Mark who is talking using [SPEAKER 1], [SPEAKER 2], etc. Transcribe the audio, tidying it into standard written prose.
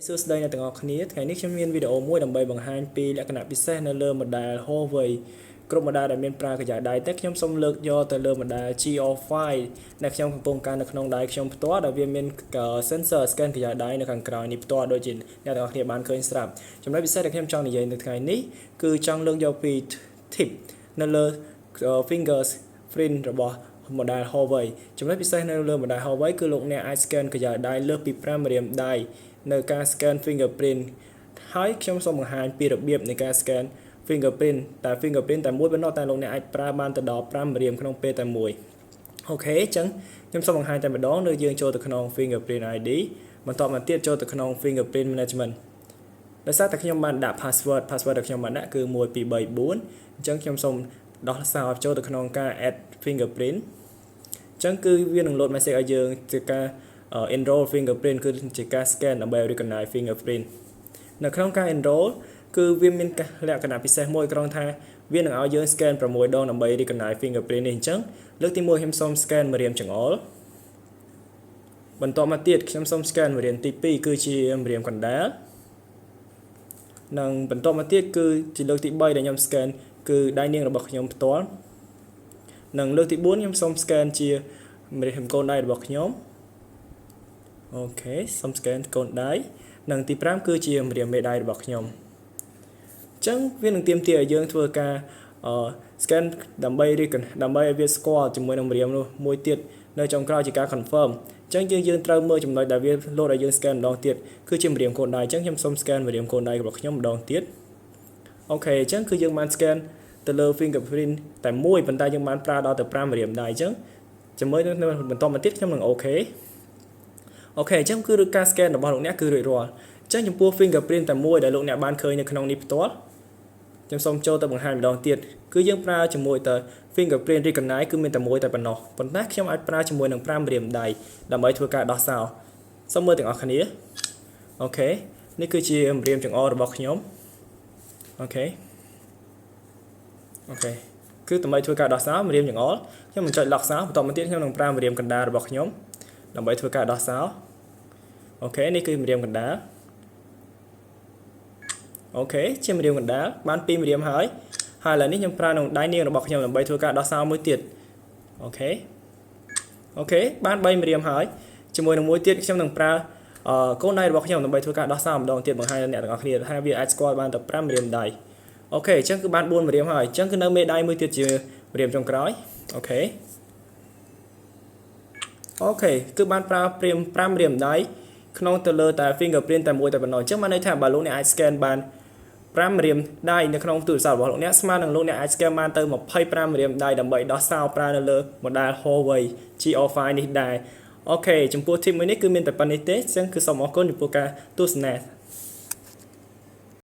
[SPEAKER 1] សួស្តីអ្នកទាំងអស់គ្នាថ្ងៃនេះខ្ញុំមានវីដេអូមួយដើម្បីបង្ហាញពីលក្ខណៈពិសេសនៅលើ model Huawei គ្រប់ model ដែលមានប្រើក្រយៅដៃតែខ្ញុំសូមលើកយកទៅលើ model GR5 ដែលខ្ញុំកំពុងកាន់នៅក្នុងដៃខ្ញុំផ្ទាល់ដែលវាមាន sensor scan ក្រយៅដៃនៅខាងក្រោយនេះផ្ទាល់ដូចជាអ្នកទាំងអស់គ្នាបានឃើញស្រាប់ចំណុចពិសេសដែលខ្ញុំចង់និយាយនៅថ្ងៃនេះគឺចង់លើកយកពី tip នៅលើ fingerprint របស់ model Huawei ចំណុចពិសេសនៅលើ model Huawei គឺលោកអ្នកអាច scan ក្រយៅដៃលើសពី5ម្រាមដៃនៅការ scan fingerprint ហើយខ្ញុំសូមបង្ហាញពីរបៀបនៃការ scan fingerprint តែ fingerprint តែមួយប៉ុណ្ណោះតែលោកអ្នកអាចប្រើបានទៅដល់5ម្រាមក្នុងពេលតែមួយ OK អញ្ចឹងខ្ញុំសូមបង្ហាញតែម្ដងនៅយើងចូលទៅក្នុង fingerprint ID បន្ទាប់មកទៀតចូលទៅក្នុង fingerprint management ដោយសារតែខ្ញុំបានដាក់ password password ដែលខ្ញុំបានដាក់គឺ1 2 3 4អញ្ចឹងខ្ញុំសូមដោះសោចូលទៅក្នុងការ add fingerprint អញ្ចឹងគឺវានឹង load message ឲ្យយើងជាការ enroll fingerprint គឺជាការ scan ដើម្បី recognize fingerprint នៅក្នុងការ enroll គឺវាមានលក្ខណៈពិសេសមួយត្រង់ថាវានឹងឲ្យយើង scan 6ដងដើម្បី recognize fingerprint នេះអញ្ចឹងលើកទី1ខ្ញុំសូម scan ម្រាមចង្អុលបន្ទាប់មកទៀតខ្ញុំសូម scan ម្រាមទី2គឺជាម្រាមកណ្ដាលនិងបន្ទាប់មកទៀតគឺជាលើកទី3ដែលខ្ញុំ scan គឺដៃនាងរបស់ខ្ញុំផ្ទាល់និងលើកទី4ខ្ញុំសូម scan ជាម្រាមកូនដៃរបស់ខ្ញុំ OK សូម scan កូនដៃនិងទី5គឺជាម្រាមមេដៃរបស់ខ្ញុំអញ្ចឹងវានឹងទាមទារឲ្យយើងធ្វើការអឺ scan ដើម្បីដើម្បីឲ្យវាស្គាល់ជាមួយនឹងម្រាមនោះមួយទៀតនៅចុងក្រោយជាការ confirm អញ្ចឹងយើងយើងត្រូវមើលចំណុចដែលវាលោតឲ្យយើង scan ម្ដងទៀតគឺជាម្រាមកូនដៃអញ្ចឹងខ្ញុំសូម scan ម្រាមកូនដៃរបស់ខ្ញុំម្ដងទៀត OK អញ្ចឹងគឺយើងបាន scan ទៅលើ fingerprint តែមួយប៉ុន្តែយើងបានប្រើដល់ទៅ5ម្រាមដៃអញ្ចឹងជាមួយនឹងបន្តមកទៀតខ្ញុំនឹង OK OK អញ្ចឹងគឺការ scan របស់លោកអ្នកគឺរួចរាល់អញ្ចឹងចំពោះ fingerprint តែមួយដែលលោកអ្នកបានឃើញនៅក្នុងនេះផ្ទាល់ខ្ញុំសូមចូលទៅបង្ហាញម្ដងទៀតគឺយើងប្រើជាមួយទៅ fingerprint recognize គឺមានតែមួយតែប៉ុណ្ណោះប៉ុន្តែខ្ញុំអាចប្រើជាមួយនឹង5ម្រាមដៃដើម្បីធ្វើការដោះសោសូមមើលទាំងអស់គ្នា OK នេះគឺជាម្រាមចង្អុលរបស់ខ្ញុំ OK OK គឺដើម្បីធ្វើការដោះសោម្រាមចង្អុលខ្ញុំនឹងចុច lock សោបន្តមកទៀតខ្ញុំនឹងប្រើម្រាមកណ្ដាលរបស់ខ្ញុំដើម្បីធ្វើការដោះសោ OK នេះគឺម្រាមកណ្ដាល OK ជាម្រាមកណ្ដាលបាន2ម្រាមហើយហើយឥឡូវនេះខ្ញុំប្រើក្នុងដៃនាងរបស់ខ្ញុំដើម្បីធ្វើការដោះសោមួយទៀត OK OK បាន3ម្រាមហើយជាមួយនឹងមួយទៀតខ្ញុំនឹងប្រើកូនដៃរបស់ខ្ញុំដើម្បីធ្វើការដោះសោម្ដងទៀតបង្ហាញដល់អ្នកទាំងអស់គ្នាថាវាអាចស្គាល់បានទៅ5ម្រាមដៃ OK អញ្ចឹងគឺបាន4ម្រាមហើយអញ្ចឹងគឺនៅមេដៃមួយទៀតជាម្រាមចុងក្រោយ OK OK គឺបានប្រើព្រាម5ម្រាមដៃក្នុងទៅលើតែ fingerprint តែមួយតែប៉ុណ្ណោះអញ្ចឹងបានន័យថាបើលោកអ្នកអាច scan បាន5ម្រាមដៃនៅក្នុងទូរស័ព្ទរបស់លោកអ្នកស្មើនឹងលោកអ្នកអាច scan បានទៅ25ម្រាមដៃដើម្បីដោះសោប្រើនៅលើ model Huawei GR5 នេះដែរ OK ចំពោះ tip មួយនេះគឺមានតែប៉ុណ្ណេះទេអញ្ចឹងគឺសូមអរគុណចំពោះការទស្សនា